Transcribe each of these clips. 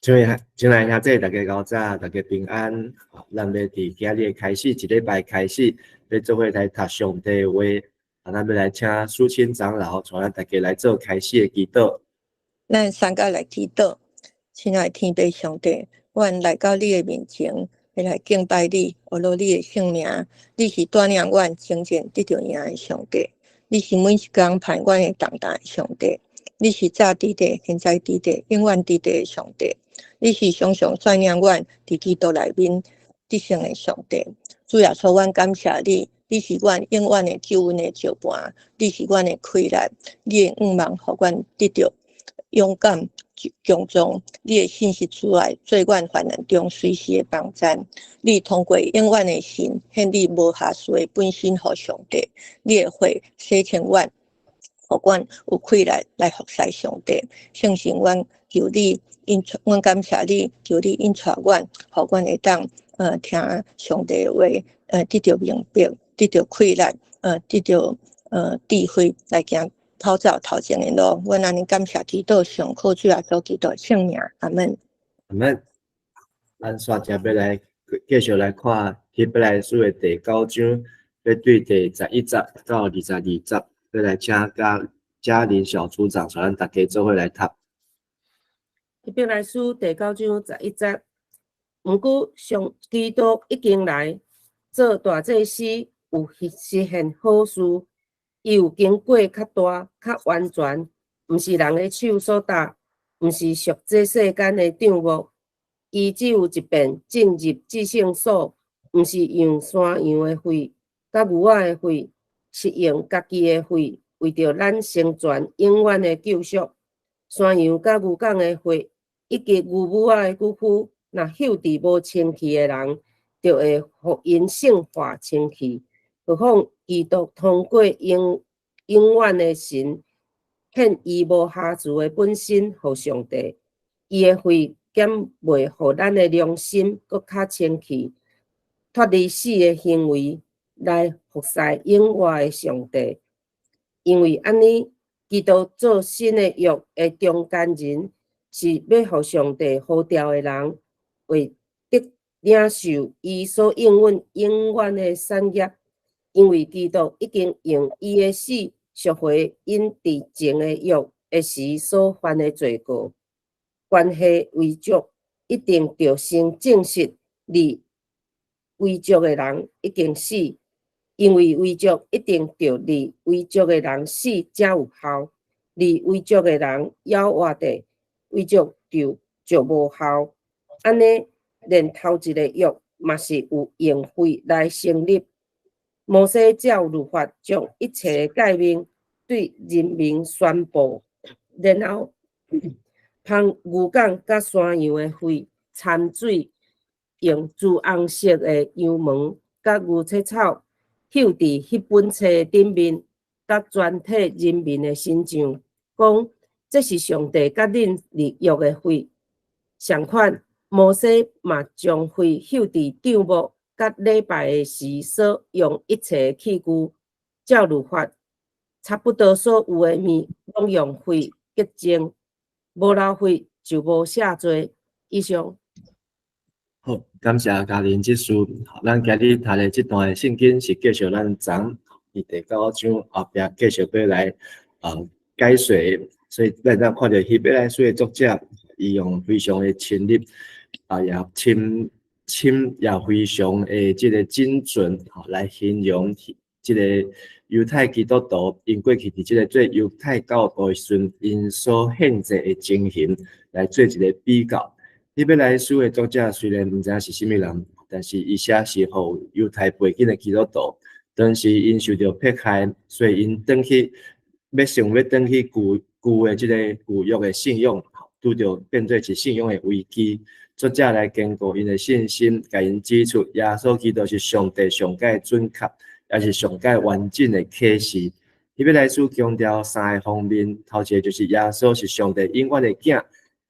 親愛兄弟，大家𠢕早，大家平安。咱欲佇今日開始，一禮拜開始，欲做伙來讀上帝的話。啊，咱欲來請淑清長老，帶咱大家來做開始的祈禱。咱三個來祈禱，親愛天父上帝，阮來到你的面前，欲來敬拜你，阿羅你的聖名。你是帶領阮征戰得著贏的上帝，你是每一工盼阮會重擔的上帝，你是早佇地，現在佇地，永遠佇地的上帝。你是常常帶領阮佇基督內面得勝的上帝。主耶穌，阮感謝你，你是阮永遠的救恩的石磐，你是阮的氣力，你的向望予阮得著勇敢強壯，你的信實慈愛做阮患難中隨時的幫贊。你通過永遠的神，獻你無瑕疵的本身予上帝。你的血洗清阮，予阮有氣力來服侍上帝。聖神，阮求你引，阮感謝你，求你引帶阮，予阮會當聽上帝的話，得著明白，得著氣力，得著智慧來行跑走頭前的路。阮按呢感謝祈禱，上靠主耶穌基督聖名，阿門。阿門。咱煞接欲來繼續來看希伯來書的第九章，欲對第11節到22節，欲來請嘉嘉玲小組長帶咱大家做伙來讀。希伯來書第九章十一節，毋過上基督已經來做大祭司，有實現好事，伊有經過較大、較完全，毋是人的手所搭，毋是屬這世間的帳幕。伊只有一遍進入至聖所，毋是用山羊的血，佮牛仔的血，是用家己的血，為著咱成全永遠的救贖。山羊佮牛犅的血，以及牛母仔的骨趺，若搝佇無清氣的人，就會予𪜶聖化清氣。何況基督通過永永遠的神，獻伊無瑕疵的本身予上帝，伊的血敢袂予咱的良心閣較清氣，脫離死的行為，來服侍永活的上帝。因為按呢，基督做新的約的中間人，是欲予上帝呼召的人，會得領受伊所應允永遠的產業。因為基督已經用伊的死贖回𪜶佇前的約的時所犯的罪過。關係遺囑一定著先證實立遺囑的人已經死，因為遺囑一定著立遺囑的人死才有效。立遺囑的人猶活著，遺囑就無效。按呢，連頭一个約嘛是有用血來成立。摩西照律法將一切的誡命對人民宣布，然後捧牛犅佮山羊的血摻水，用朱紅色的羊毛佮牛切草繡佇彼本冊的頂面，佮全體人民的身上，講這是上帝佮恁立約的血。相款，摩西嘛將血繡佇帳幕佮禮拜的時所用一切器具，照律法，差不多所有的物攏用血潔淨，無流血就無赦罪。以上。好，感謝嘉玲執事。咱今日讀的這段的聖經是繼續咱昨佇第九章後壁繼續欲來解說，所以咱當看著希伯來書的作者，伊用非常的深入啊，也深深也非常的這个精準，吼，來形容這个猶太基督徒𪜶過去佇這个做猶太教徒的時陣，𪜶所獻祭的情形來做一个比較。希伯來書的作者雖然毋知影是啥物人，但是伊寫是予猶太背景的基督徒，當時𪜶受著迫害，所以𪜶轉去欲想欲轉去舊舊的這个舊約的信仰，拄著變做是信仰的危機。作者來堅固𪜶的信心，共𪜶指出耶穌基督是上帝上蓋準確，也是上蓋完整的啟示。希伯來書強調三个方面，頭一个就是耶穌是上帝永遠的囝，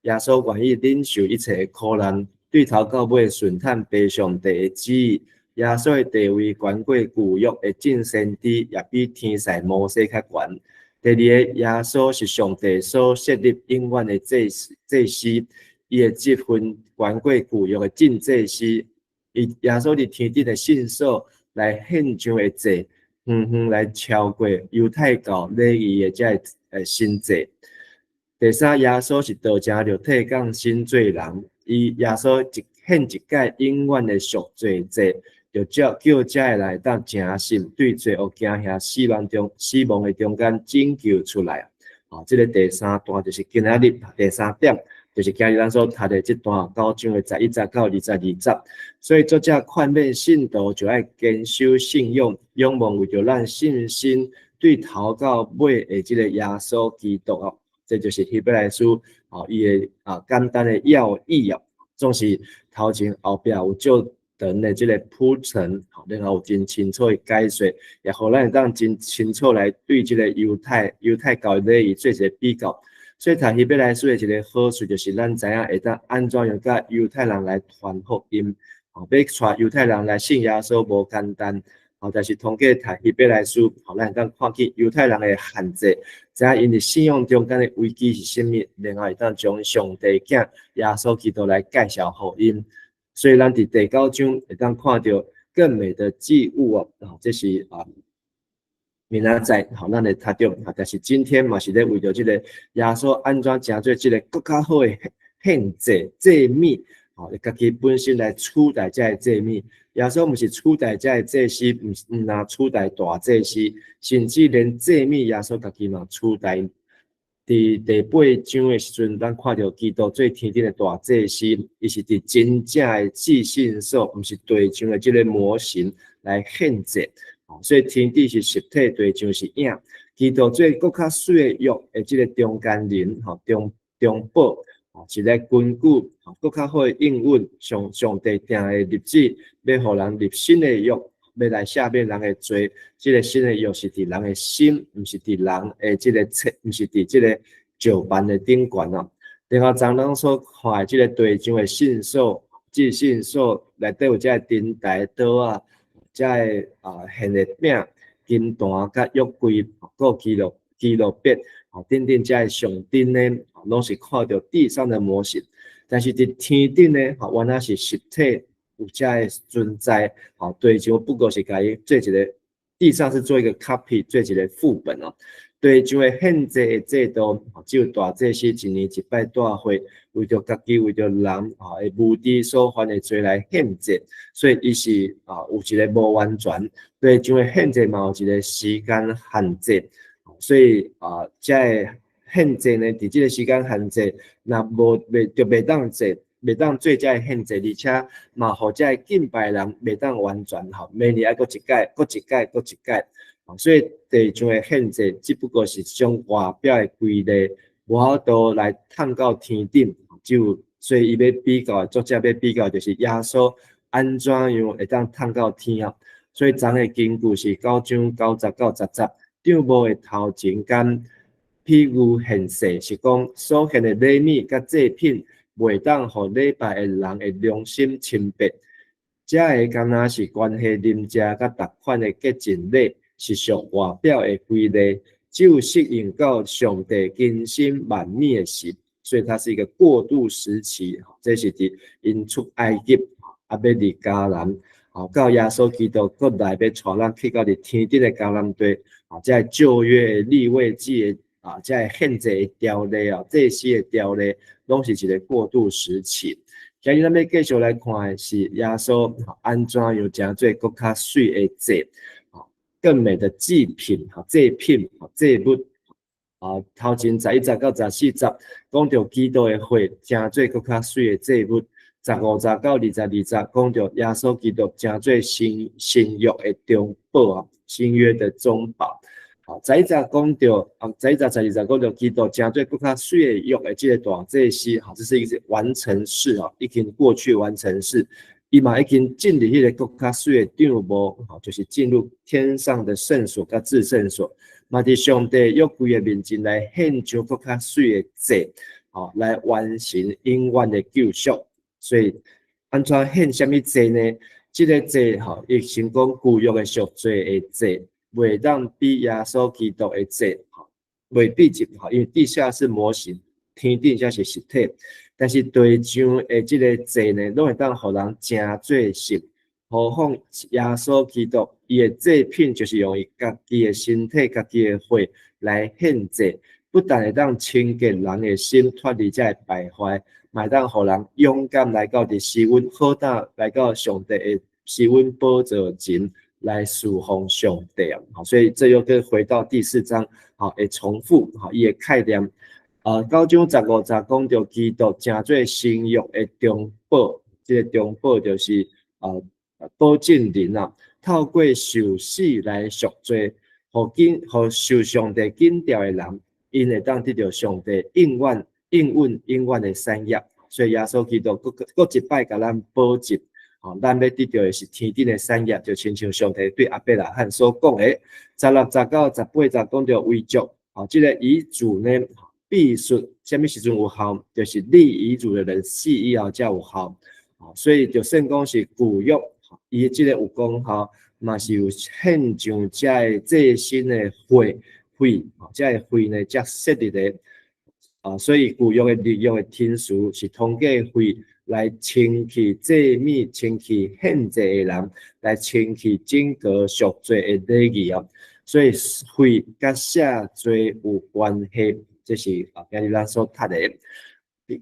耶穌願意忍受一切的苦難，對頭到尾順趁父上帝的旨意。耶穌的地位懸過舊約的眾先知，也比天使摩西較懸。第二个，耶穌是上帝所設立永遠的祭司，祭司。伊的職分懸過舊約的眾祭司，伊耶穌佇天頂的聖所來獻上的祭，遠遠來超過猶太教禮儀的這个新祭。第三，耶穌是道成肉體降生做人，伊耶穌一獻一擺永遠的贖罪祭，就叫叫這个人會當誠信對罪惡驚嚇死亡的中間拯救出來。啊，這个第三段就是今仔日第三點，就是今日咱所讀的這段九章的11節到22節。所以作者勸勉信徒就愛堅守信仰，仰望為著咱信心對頭到尾的這个耶穌基督哦。這就是希伯來書哦，伊的簡單的要義哦，總是頭前後壁有足長的這个鋪陳，然後有真清楚的解說，也予咱會當真清楚來對這个猶太教的禮儀做一个比較。所以讀希伯來書的一个好處，就是咱知影會當按怎樣佮猶太人來傳福音。哦，欲帶猶太人來信耶穌無簡單，哦，但是通過讀希伯來書，予咱會當看見猶太人的限制，知影𪜶佇信仰中間的危機是啥物，然後會當將上帝囝耶穌基督來介紹予𪜶。所以咱佇第九章會當看著更美的祭物哦，這是明仔載予咱會讀著，但是今天嘛是咧為著這个耶穌按怎成做這个閣較好的獻祭祭物，吼，家己本身來取代這个祭物。耶穌毋是取代這个祭司，毋若取代大祭司，甚至連祭物耶穌家己嘛取代。佇第八章的時陣，咱看著基督做天頂的大祭司，伊是佇真正的至聖所，毋是地上的這个模型來獻祭。所以天頂是實體，地上是影。基督做閣較媠的約的這个中間人，吼，中保，是來根據閣較好的應允上帝定的日子，欲予人立新的約，欲來赦免人的罪。這个新的約是佇人的心，毋是佇人的這个冊，毋是佇這个石板的頂懸哦。然後昨咱所看的這个地上的聖所、至聖所內底有這个燈台桌仔，這个獻的餅、金壇佮約櫃、閣基路伯，等等這个上頂呢，攏是看著地上的模型。但是佇天頂呢，原來是實體有這个存在，地上不過是共伊做一个，地上是做一个 copy，做一个副本哦。地上的獻祭的制度，只有大祭司一年一擺帶血，為著家己、為著人的無知所犯的罪來獻祭，所以伊是有一个無完全。地上的獻祭嘛有一个時間限制，所以這个獻祭呢，佇這个時間限制，若無袂就袂當做，袂當做這个獻祭，而且嘛，予這个敬拜人袂當完全吼，每年愛閣一擺、閣一擺、閣一擺。所以地上的獻祭只不過是一種外表的規例，無法度來探到天頂。就所以伊欲比較，作者欲比較，就是耶穌按怎樣會當探到天啊？所以昨的根據是9章9節到10節，帳幕的頭前間譬喻現世，是講所獻的禮物佮祭品，袂當予禮拜的人的良心清白。這个敢若是關係啉食佮逐款的潔淨禮，是屬外表的規例，只有適應到上帝更新萬物的時，所以它是一個過渡時期。這是佇𪜶出埃及，欲入迦南，到耶穌基督閣來欲帶咱去到佇天頂的迦南地，這个舊約的利未記的這个獻祭的條例啊，祭司的條例，攏是一個過渡時期。今日咱欲繼續來看的是耶穌按怎樣成做閣較媠的祭。更美的祭品、祭品、祭物啊，頭前11節到14節講著基督的血成做閣較媠的祭物；15節到22節講著耶穌基督成做新約的中保啊，新約的中保。十一節講著啊，11節12節講著基督成做閣較媠的約的這个大祭司，這是一個完成式啊，已經過去完成式。伊嘛已經進入彼个閣較媠的帳幕，就是進入天上的聖所佮至聖所，嘛佇上帝約櫃的面前來獻上閣較媠的祭，來完成永遠的救贖。所以，按怎獻啥物祭呢？這个祭吼，伊先講舊約的贖罪的祭，袂當比耶穌基督的祭，袂比一，因為地下是模型，天頂才是實體，但是地上的這个祭呢，攏會當予人成做聖。何況耶穌基督，伊的祭品就是用伊家己的身體、家己的血來獻祭，不但會當清潔人的心，脫離這个敗壞，嘛會當予人勇敢來到佇施恩好膽來到上帝的施恩寶座前來侍奉上帝啊！所以這又閣回到第四章，吼，會重複，吼，伊的概念。9章15節講著基督成做新約的中保，這个中保就是保證人啊，透過受死來贖罪，予緊予受上帝緊調的人，𪜶會當得著上帝永遠、應允、永遠的產業。所以耶穌基督閣閣一擺共咱保證，吼，咱欲得著的是天頂的產業，就親像上帝對亞伯拉罕所講的。16節到18節講著遺囑，吼，這个遺囑呢，必須啥物時陣有效？就是立遺囑的人死以後才有效。所以就算講是舊約，伊這个有功效，嘛是有獻上這个祭牲的血血，這个血呢才設立的。啊，所以舊約的立約的程序是通過血來清去祭物、清去獻祭的人，來清去整個贖罪的禮儀哦。所以血佮赦罪有關係，這是啊，今日咱所讀的。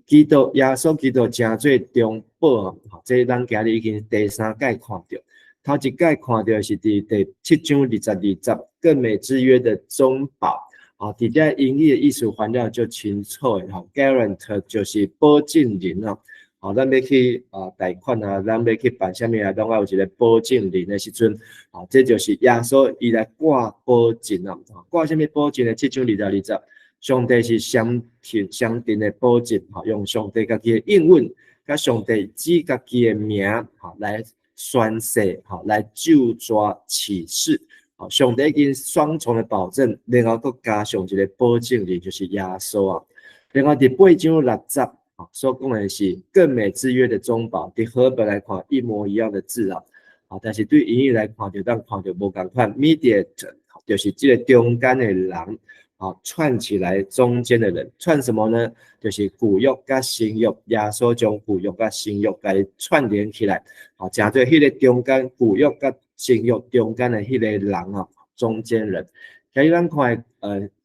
基督耶穌基督成做中保，這咱今日已經第三擺看著。頭一擺看著是佇第7章22節更美之約的中保。啊，佇這英語的意思翻了足清楚的吼，guarantor 就是保證人啊。吼，咱欲去啊貸款啊，咱欲去辦啥物啊，攏愛有一個保證人的時陣，啊，這就是耶穌伊來掛保證啊。掛啥物保證呢？7章22節，上帝是相信相定的保證，吼，用上帝家己的應允，佮上帝指家己的名，吼，來宣誓，吼，來咒詛起誓。吼，上帝已經雙重的保證，然後閣加上一個保證人，就是耶穌啊。另外佇8章6節，所講的是更美之約的中保，佇和合本來看一模一樣的字啊，啊，但是對英語來看就當看著無仝款，mediator 就是這个中間的人，啊，串起來中間的人，串什麼呢？就是舊約佮新約，耶穌將舊約佮新約共串聯起來，啊，成做彼个中間舊約佮新約中間的彼个人啊，中間人。今日咱看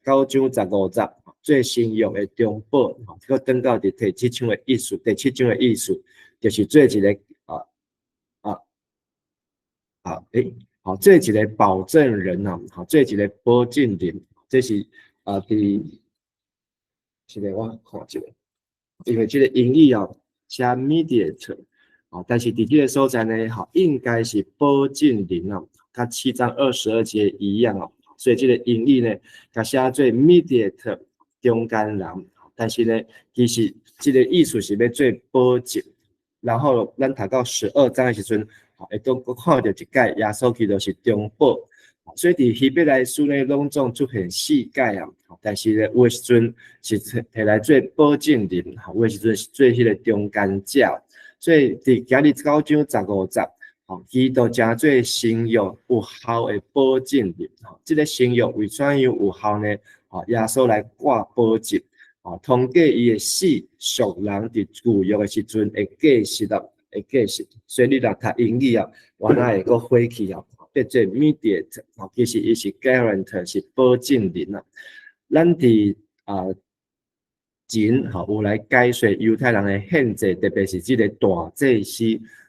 9章15節。做新約的中保，吼，閣轉到佇第七章的意思，第七章的意思就是做一个好，做一个保證人啊，好，做一個保證人，這是啊，佇這个我看一下，因為這个英語哦寫 mediator，哦，但是佇這个所在呢，吼，應該是保證人啊，佮7章22節一樣哦，所以這个英語呢，共寫做 mediator。中間人，但是呢，其實這個意思是欲做保證。然後咱讀到12章的時陣，會當閣看著一擺耶穌基督是中保。所以佇希伯來書呢，攏總出現四擺啊。但是呢，有的時陣是提來做保證人，有的時陣是做彼個中間者。所以佇今日9章15節，吼，基督成做新約有效的保證人。吼，這个新約為怎樣有效呢？吼，耶穌來掛保證，吼，通過伊的死贖人佇舊約的時陣會過失啊，會過失。所以你若讀英語啊，原來會閣火去啊，變做 mediator，吼，其實伊是 guarantor，是保證人啊。咱佇啊前吼有來解說猶太人的獻祭，特別是這个大祭司，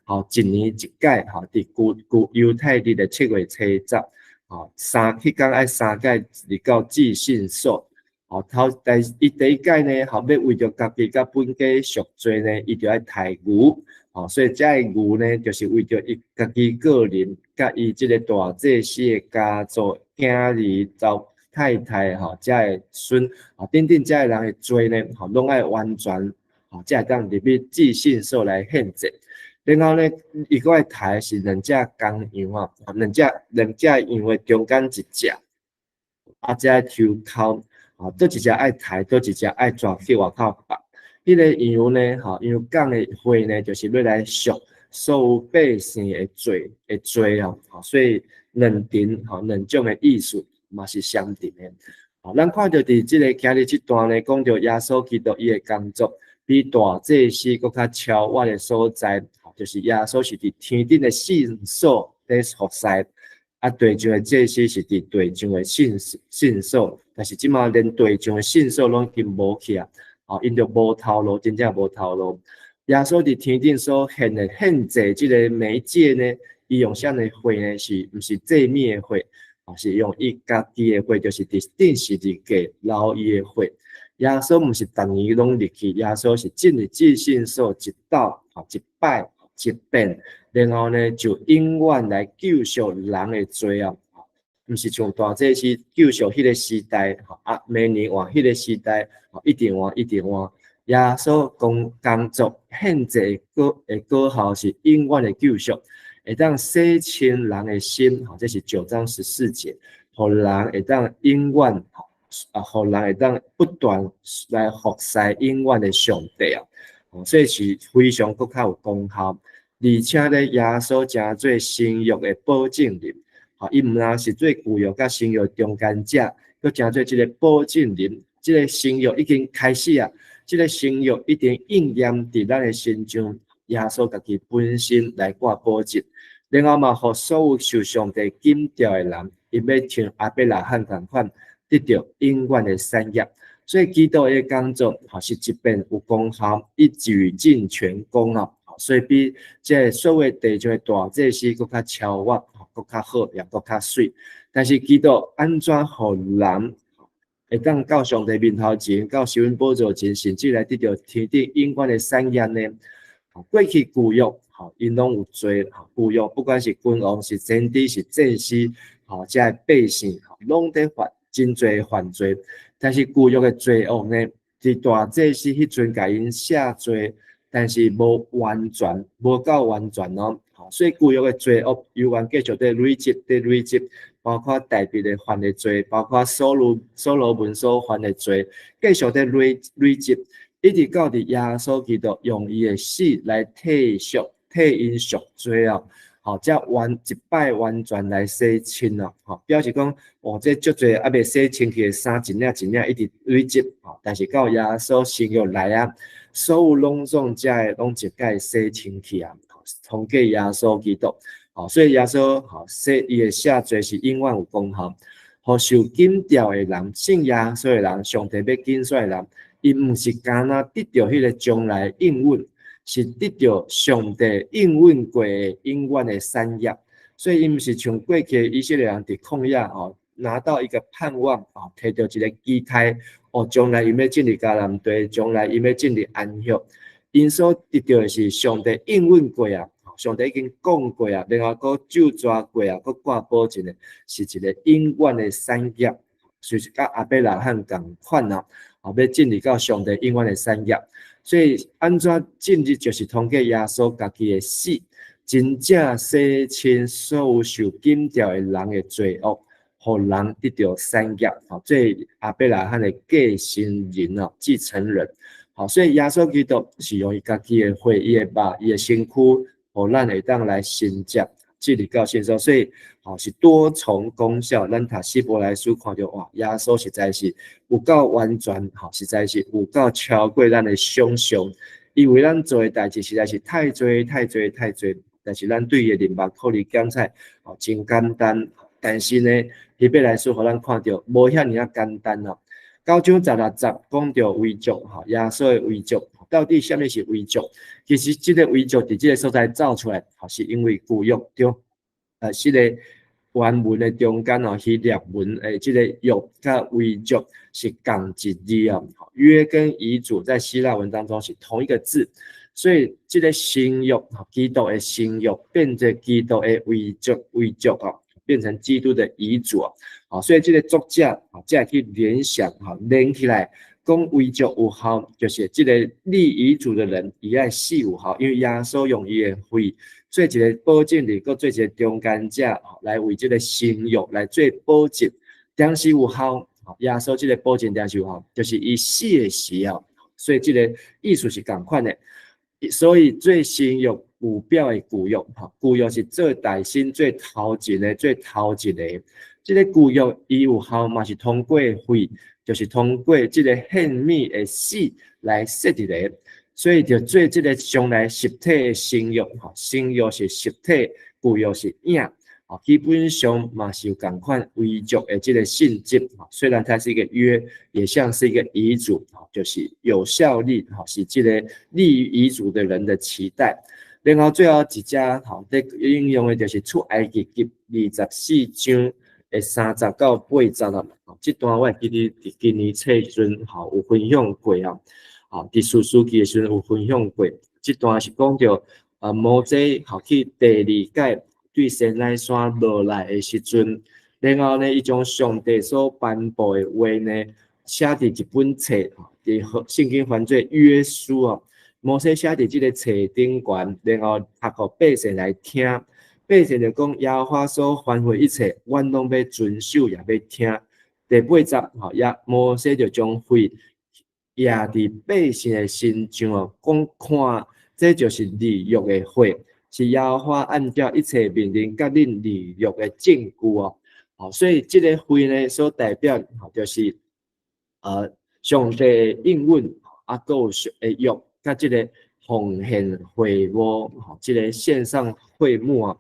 吼，一年一擺，吼，佇舊舊猶太曆的7月初10，吼，三彼工愛三擺入到至聖所，吼，頭第伊第一擺呢，吼，欲為著家己佮本家贖罪呢，伊就愛刣牛，吼，所以這个牛呢，就是為著伊家己個人佮伊這个大祭司的家族、囝兒、查太太，吼，這个孫，吼，等等這个人的罪呢，吼，攏愛完全，吼，才會當入去至聖所來獻祭。然後呢，伊閣愛刣是兩隻公羊啊，兩隻羊的中間一隻，啊，才愛抽鬮，啊，佗一隻愛刣，佗一隻愛帶去外口放。彼个羊呢，吼，羊犅的血呢，就是欲來贖所有百姓的罪哦，所以兩重吼，兩種的意思嘛是相仝的。咱看著佇這个今日這段呢，講著耶穌基督伊的工作比大祭司閣較超越的所在，就是耶穌是佇天頂的聖所咧服侍，啊，地上的祭司是佇地上的聖所，但是這馬連地上的聖所攏已經無去啊，𪜶就無頭路，真正無頭路。耶穌佇天頂所獻的獻祭這个媒介呢，伊用啥物血呢？是毋是祭物的血？是用伊家己的血，就是佇釘十字架流伊的血。耶穌毋是逐年攏入去，耶穌是進入至聖所一道，一擺一遍，然後呢就永遠來救贖人的罪啊！毋是像大祭司救贖彼個時代，啊，每年換彼個時代，一直換一直換。耶穌工作獻祭的果效是永遠的救贖。會當洗清人的心，這是9章14節，予人會當永遠，啊，予人會當不斷來服侍永遠的上帝啊，所以是非常閣較有功效，而且咧，耶穌成做新約的保證人，伊毋但是做舊約佮新約中間者，閣成做這个保證人，這个新約已經開始啊，這个新約已經應驗佇咱的身上，耶穌家己本身來掛保證。然後嘛，予所有受上帝揀召的人，伊欲像亞伯拉罕仝款，得著永遠的產業。所以基督的工作，是一遍有功效，一舉盡全功啊！所以比這个所謂地上的大祭司閣較超越，閣較好，也閣較媠。但是基督按怎予人會當到上帝面頭前，到施恩寶座前，甚至來得著天頂永遠的產業呢？過去舊約，𪜶攏有罪，舊約不管是君王、是先知、是祭司，這个百姓，攏佇犯真濟犯罪。但是舊約的罪惡呢，佇大祭司彼陣共𪜶赦罪，但是無完全，無夠完全哦。所以舊約的罪惡猶原繼續佇累積，佇累積，包括大衛的犯的罪，包括所羅門所犯的罪，繼續佇累積，一直到佇耶穌基督用伊的死來替贖、替𪜶贖罪哦，才一擺完全來洗清哦，表示講，哦，這足濟猶未洗清去的衫，一領一領一直累積，但是到耶穌新約來啊，所有攏總這个攏一擺洗清去啊，通過耶穌基督，所以耶穌洗伊的赦罪是永遠有功效，予受揀召的人，信耶穌的人，上帝欲揀選的人，伊毋是干焦得著彼个將來應允，是得著上帝應允過的永遠的產業，所以伊毋是像過去以色列人佇曠野哦，拿到一個盼望哦，提著一个期待哦，將來伊欲進入迦南地，將來伊欲進入安息，𪜶所得著的是上帝應允過啊，上帝已經講過啊，然後閣咒詛過啊，閣掛保證的，是一个永遠的產業，就是佮亞伯拉罕仝款啊，欲進入到上帝永遠的產業。所以按怎進入，就是通過耶穌家己的死，真正洗清所有受揀召的人的罪惡，予人得著產業，做亞伯拉罕的繼承人哦，繼承人。所以耶穌基督是用伊家己的血、伊的肉、伊的身軀，予咱會當來承接，進入到聖所。所以，是多重功效。咱讀希伯來書看著，哇，耶穌實在是有夠完全，實在是有夠超過咱的想象。伊為咱做的代誌實在是太濟、太濟、太濟。但是咱對伊的認捌可能講起來，真簡單。但是呢，希伯來書予咱看著無遐爾仔簡單哦。9章16節講著遺囑，耶穌的遺囑，到底啥物是遺囑？其實這个遺囑佇這个所在走出來，是因為舊約中，這个原文的中間哦，希臘文的這个約佮遺囑是仝一字哦。約跟遺囑在希臘文當中是同一個字，所以這个新約，基督的新約變做基督的遺囑，遺囑哦，變成基督的遺囑啊，所以這个作者啊，才會去聯想，連起來講遺囑有效，就是這个立遺囑的人，伊愛死有效，因為耶穌用伊的血做一个保證人，閣做一个中間者，來為這个新約來做保證，當時有效，耶穌這个保證當時有效，就是伊死的時候，所以這个意思是仝款的。所以做新約預表的舊約，舊約是做代先、做頭一个、做頭一个，這个舊約伊有效嘛是通過血，就是通過這个獻物的死來設立的，所以就做這个將來實體的新約，吼，新約是實體，舊約是影，吼，基本上嘛是有仝款遺囑的這个性質，雖然它是一個約，也像是一個遺囑，就是有效力，吼，是這個立遺囑的人的期待。然後最後一隻吼，咧應用的就是出埃及記24章的30到8節啦。這段我會記得佇今年冊時陣吼有分享過啊。吼，佇士師記的時陣有分享過。這段是講著摩西吼去第二擺對西奈山落來的時陣，然後呢，伊將上帝所頒布的話呢寫佇一本冊，佇聖經翻做約書啊。摩西寫佇這个冊頂懸，然後讀予百姓來聽。百姓就講：耶和華所吩咐一切，阮攏欲遵守，也欲聽。第八節，吼，耶摩西就將血掖佇百姓的身上哦，講看，這就是立約的血，是耶和華按照一切命令佮恁立約的證據哦。吼，所以這个血呢，所代表吼，就是上帝的應允，啊，閣有上的約。佮這个奉獻會幕，吼，這个獻上會幕啊，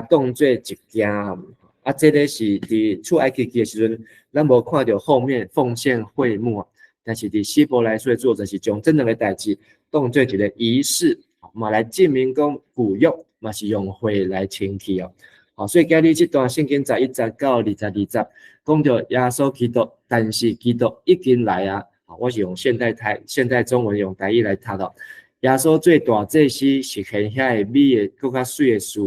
共當做一件啊，這个是佇出埃及記的時陣，咱無看著後面奉獻會幕啊，但是佇希伯來書的作者是將這兩个代誌當做一个儀式，嘛來證明講舊約嘛是用血來清氣哦。好，所以今日這段聖經11節到22節，講著耶穌基督，但是基督已經來啊。我是用現代中文用台語來讀咯。耶穌做大祭司，實現遐个美的、閣較媠的事。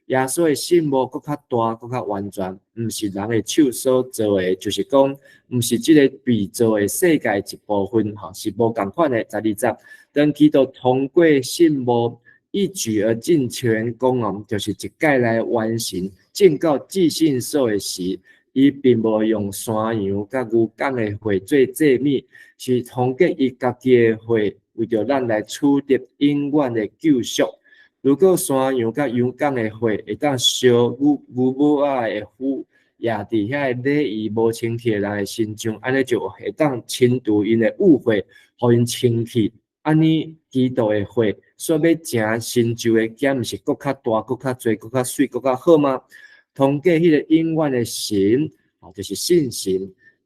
耶穌的聖幕閣較大、閣較完全，毋是人的手所做的，就是講，毋是這个被造的世界一部分，吼，是無仝款的。12節，當基督通過聖幕一舉而盡全功哦，就是一擺來完成進到至聖所的時，伊並無用山羊佮牛犅的血做祭物，是通過伊家己的血，為著咱來取得永遠的救贖。如果山羊佮羊犅的血會當燒牛牛母仔的膚，掖佇遐个禮儀無清氣的人的身上，按呢就會當清除𪜶的污穢，予𪜶清氣。按呢基督的血所欲成成就的，敢毋是閣較大、閣較濟、閣較媠、閣較好嗎？通過彼个永遠的神，就是信神，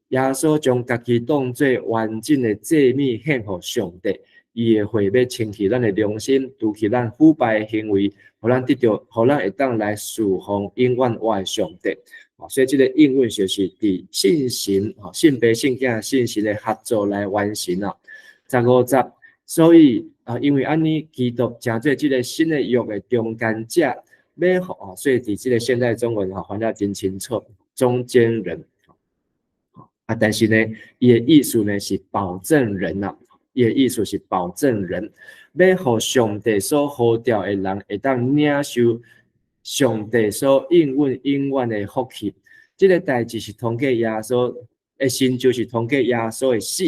耶穌將家己當做完整的祭物獻予上帝，伊的血欲清去咱的良心，除去咱腐敗的行為，予咱得著，予咱會當來侍奉永遠活的上帝。所以這个應允就是佇信神、信爸、信囝、信神的合作來完成啊。15節，所以啊，因為按呢，基督成做這个新的約的中間者，欲予，所以佇這个現代中文吼翻得真清楚，中間人。啊，但是呢，伊的意思呢是保證人啊，伊的意思是保證人，欲予上帝所呼召的人會當領受上帝所應允永遠的福氣。這个代誌是通過耶穌的成就，是通過耶穌的死，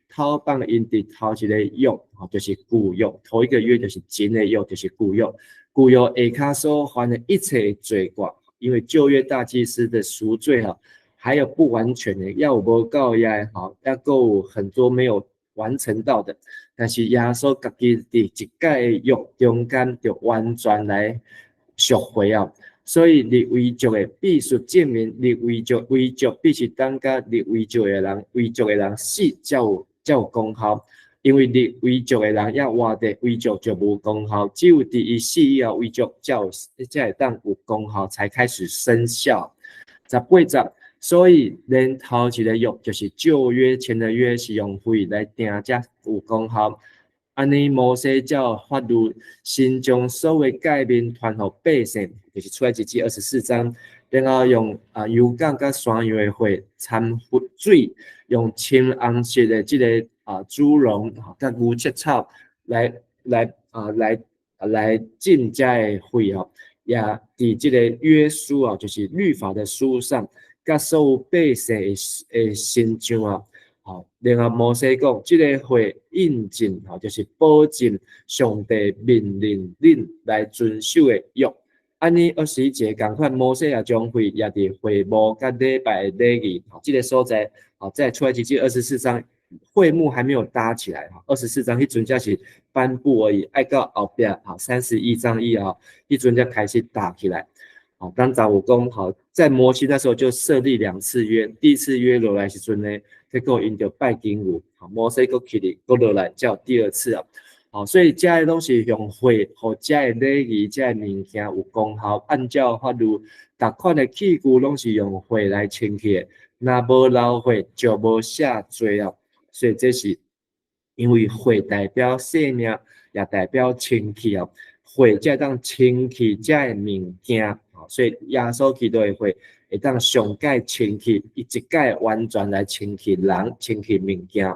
頭放𪜶佇頭一个約，吼，就是舊約，頭一個約就是前的約，就是舊約。舊約下跤所犯的一切罪過，因為舊約大祭司的贖罪哈，還有不完全的，猶有無夠的吼，猶閣有很多沒有完成到的。但是耶穌家己佇一改的約中間就完全來贖回啊，所以立遺囑的必須證明立遺囑，遺囑必須等佮立遺囑的人，遺囑的人死才有功效，因為立遺囑的人猶活著，遺囑就無功效，只有佇伊死以後，遺囑才會當有功效，才開始生效。18節，所以連頭一个約就是舊約前的約是用血來定才有功效。按呢，摩西照法律神將所有誡命傳予百姓，就是出埃及記24章，然後用羊犅佮山羊的血摻水，用深紅色的這个豬絨佮牛舌草來浸這个血吼，也佇這个約書啊，就是律法的書上，佮所有百姓的身上啊。吼，然後摩西講，這个血印證吼，就是保證上帝命令恁來遵守的約。按呢21節仝款，摩西也將血掖佇會幕佮禮拜的禮儀，這个所在，在出埃及記二十四章，會幕還沒有搭起來，二十四章彼陣才是頒布而已，愛到後壁，31章以後，彼陣才開始搭起來。當早有講，在摩西那時候就設立兩次約，第一次約落來時陣呢，結果𪜶就拜金牛，摩西閣起來，閣落來才有第二次啊。所以這个攏是用血，予這个禮儀、這个物件有功效，按照法律，逐款的器具攏是用血來清洗的，若無流血就無赦罪啊。所以這是因為血代表生命，也代表清氣啊。血才會當清氣這个物件，所以耶穌基督的血會當上蓋清氣，伊一擺完全來清氣人、清氣物件。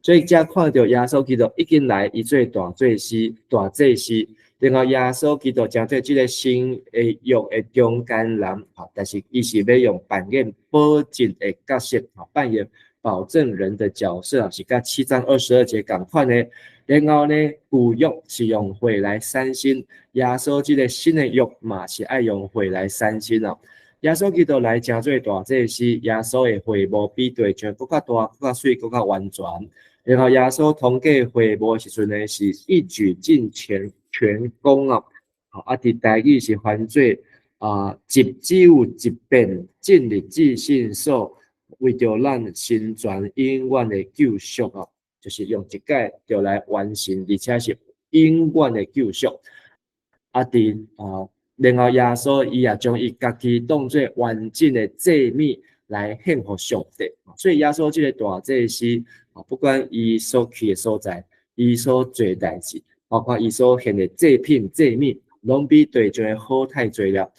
所以才看著耶穌基督已經來，伊做大祭司、大祭司，然後耶穌基督成做這个新的約的中間人，但是伊是欲用扮演保證的角色，扮演保證人的角色，是佮7章22節仝款的。然後呢，舊約是用血來散新，耶穌這个新的約嘛是愛用血來散新哦。耶穌基督來成做大祭司，耶穌的會幕比地上閣較大、閣較媠、閣較完全。然後耶穌通過會幕的時陣呢，是一舉盡全功哦。佇台語是翻做啊，一只有一遍進入至聖所，為著咱成全永遠的救贖哦，就是用一擺就來完成，而且是永遠的救贖。佇啊，然後耶穌伊也將伊家己當做完整的祭物來獻予上帝。所以耶穌這个大祭司，不管伊所去的所在，伊所做的代誌，包括伊所獻的祭品、祭物，攏比地上的好太濟了。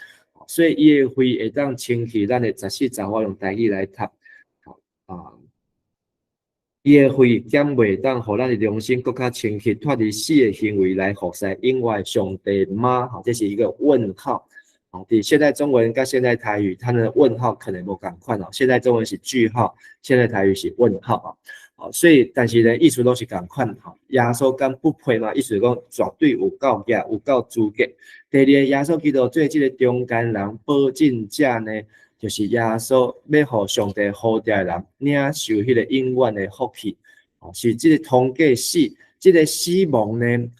所以伊的血會當清去咱的14節，我用台語來讀。伊的血敢袂當予咱的良心閣較清氣，脫離死的行為來服侍永活的上帝嗎？這是一個問號。佇現代中文佮現代台語，它的問號可能無仝款哦。現代中文是句號，現代台語是問號啊。所以但是呢，意思攏是仝款吼。耶穌敢不配嗎？意思講絕對有夠額，有夠資格。第二个，耶穌基督做這个中間人保證者呢，就是耶穌欲予上帝呼召的人領受彼个永遠的福氣。是這个通過死，這个死亡呢，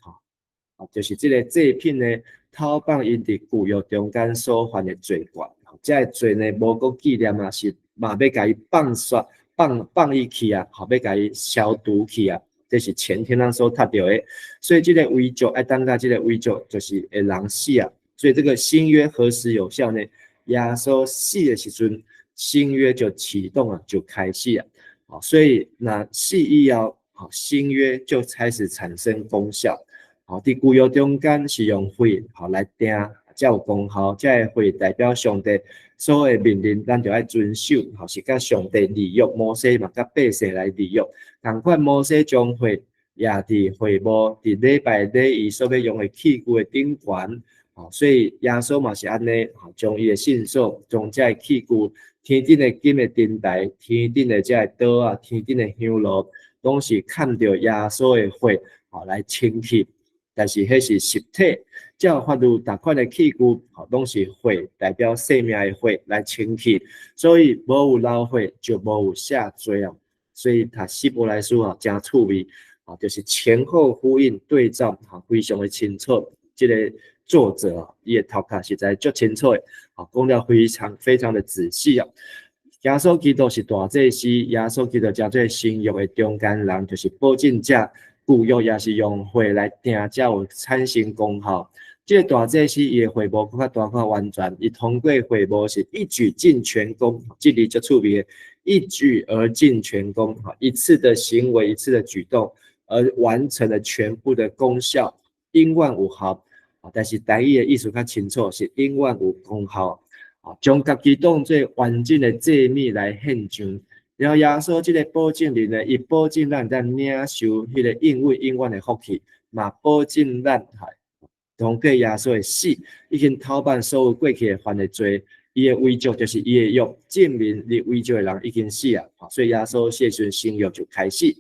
就是這个祭品呢，透放𪜶佇舊約中間所犯的罪過。這个罪呢，無閣紀念啊，是嘛欲共伊放煞。放放伊去啊，欲共伊消除去啊，這是前天咱所讀著的。所以這个遺囑愛等到這个遺囑就是會人死啊。所以這个新約何時有效呢？耶穌死的時陣，新約就啟動了，就開始啊。所以若死以後，新約就開始產生功效。佇舊約中間是用血來定，才有功效，這个血代表上帝所有的命令，咱就愛遵守，是佮上帝立約，摩西嘛佮百姓來立約。仝款摩西將血掖佇會幕，佇禮拜禮儀所欲用的器具的頂懸，所以耶穌嘛是按呢，將伊的聖所，將這个器具，天頂的金的燈台，天頂的這个桌仔，天頂的香爐，攏是澹著耶穌的血，來清去。但是彼是實體，照法律逐款的器具，攏是血代表生命的血來清去，所以無有流血就無有赦罪啊。所以讀希伯來書啊，誠趣味，就是前後呼應對照，非常的清楚。這个作者啊，伊的頭殼實在足清楚的，講了非常非常的仔細啊。耶穌基督是大祭司，耶穌基督成做新約的中間人，就是保證者。舊約也是用血來定，才有產生功效。這个大祭司伊的會幕閣較大、較完全，伊通過會幕是一舉盡全功，這裡足趣味的，一舉而盡全功，一次的行為，一次的舉動，而完成了全部的功效，永遠有效。但是台語的意思較清楚，是永遠有功效。將家己當做完整的祭物來獻上。然後耶穌這个保證人呢，伊保證咱當領受彼个永遠永遠的福氣，嘛保證咱通過耶穌的死，已經透辦所有過去的犯的罪。伊的遺囑就是伊的約，證明立遺囑的人已經死啊。所以耶穌死時陣新約就開始。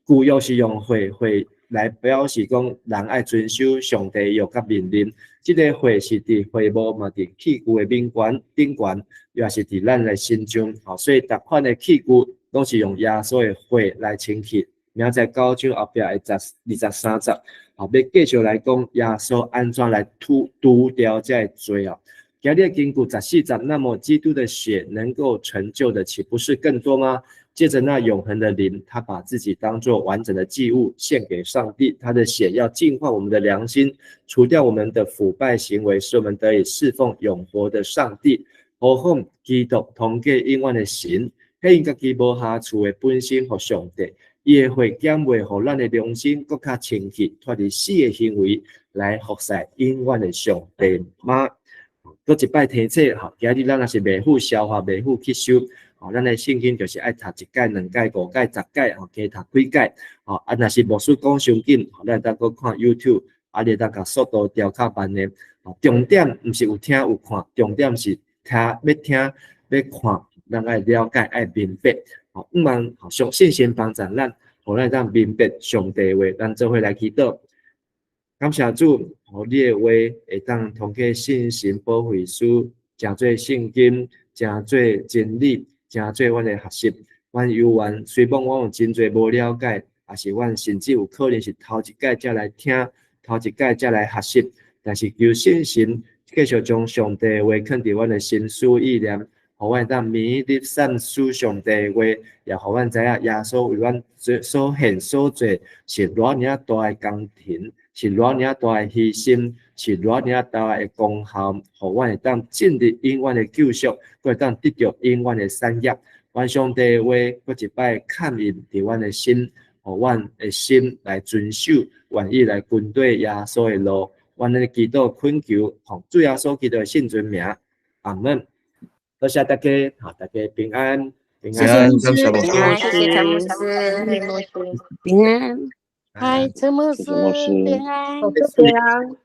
舊約是用血血來表示講人愛遵守上帝約佮命令。這个血是佇會幕嘛，佇器具的頂懸頂懸，也是佇咱的身上。吼，所以逐款的器具攏是用耶穌的血來清洗。明仔載九章後壁的十23節，吼，欲繼續來講耶穌按怎來除掉這个罪哦。今日根據14節，那麼基督的血能夠成就的，豈不是更多嗎？借著那永恆的靈，他把自己當作完整的祭物獻給上帝，他的血要淨化我們的良心，除掉我們的腐敗行為，使我們得以侍奉永活的上帝。何況基督通過永遠的神，彼𪜶家己無瑕疵的本身予上帝，伊的血檢會予咱的良心閣較清氣，脫離死的行為，來服侍永遠的上帝嗎？閣一擺提醒，吼，今日咱若是袂赴消化，袂赴吸收，吼，咱的聖經就是愛讀一擺、兩擺、五擺、十擺，吼，加讀幾擺，吼，啊，若是牧師講傷緊，咱會當閣看 YouTube，啊，你會當共速度調較慢的，吼，重點毋是有聽有看，重點是聽欲聽欲看，咱愛了解愛明白，吼，向望上信心幫助咱，予咱會當明白上帝話，咱做伙來祈禱。感謝主，予你的話會當通過信心保惠師，成做聖經，成做真理，成做阮的學習。阮猶原雖罔阮有真濟無了解，抑是阮甚至有可能是頭一擺才來聽，頭一擺才來學習。但是求聖神繼續將上帝的話囥佇阮的心思意念，予阮會當每日散思上帝的話，也予阮知影耶穌為阮所獻所做是偌爾大的工程，是偌爾大的犧牲，是偌爾大的功效，予阮會當進入永遠的救贖，閣會當得著永遠的產業。願上帝的話閣一擺刻印佇阮的心，予阮的心來遵守，願意來跟綴耶穌的路。阮的祈禱懇求，奉主耶穌基督的聖尊名，阿門。多謝大家，好，大家平安，平安，謝謝平安，謝謝陳牧師，平安，嗨，陳牧師，平安，平安。